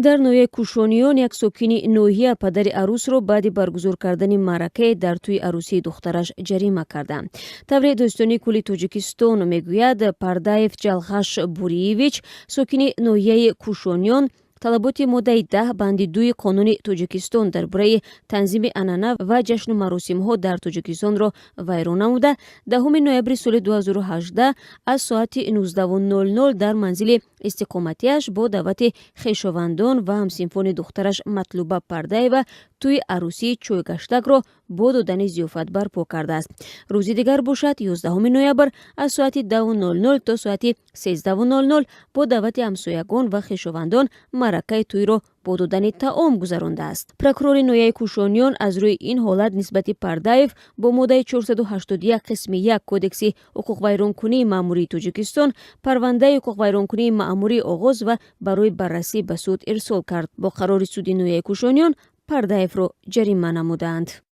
Дар ноҳияи Кушониён як сокини ноҳия падари арӯсро баъди баргузор кардани маъракае дар тӯи арӯсии духтараш ҷарима карданд. Тавре Додситонии кулли Тоҷикистон мегӯяд, Пардаев Ҷалғаш Буриевич, сокини ноҳияи Кушониён, талаботи моддаи 10 банди 2-и Қонуни Тоҷикистон дар бораи танзими анъана ва ҷашну маросимҳо дар Тоҷикистонро вайрон намуда, 10 ноябри соли 2018 аз соати 19:00 дар манзили истиқоматиаш бо даъвати хешовандон ва ҳамсинфони духтараш Матлуба Пардаева тӯи арӯсии чойгаштакро бо додани зиёфат барпо кардааст. Рӯзи дигар бошад, 11 ноябр, аз соати 10:00 то соати 13:00 бо даъвати ҳамсоягон ва хешовандон маъракаи тӯйро бо додани таом гузарондааст. Прокурори ноҳияи Кушониён аз рӯи ин ҳолат нисбати Пардаев бо моддаи 481 қисми 1 Кодекси ҳуқуқвайронкунии маъмурии Тоҷикистон парвандаи ҳуқуқвайронкунии маъмурӣ оғоз ва барои баррасӣ ба суд ирсол кард. Бо қарори суди ноҳияи Кушониён Пардаевро ҷарима намуданд.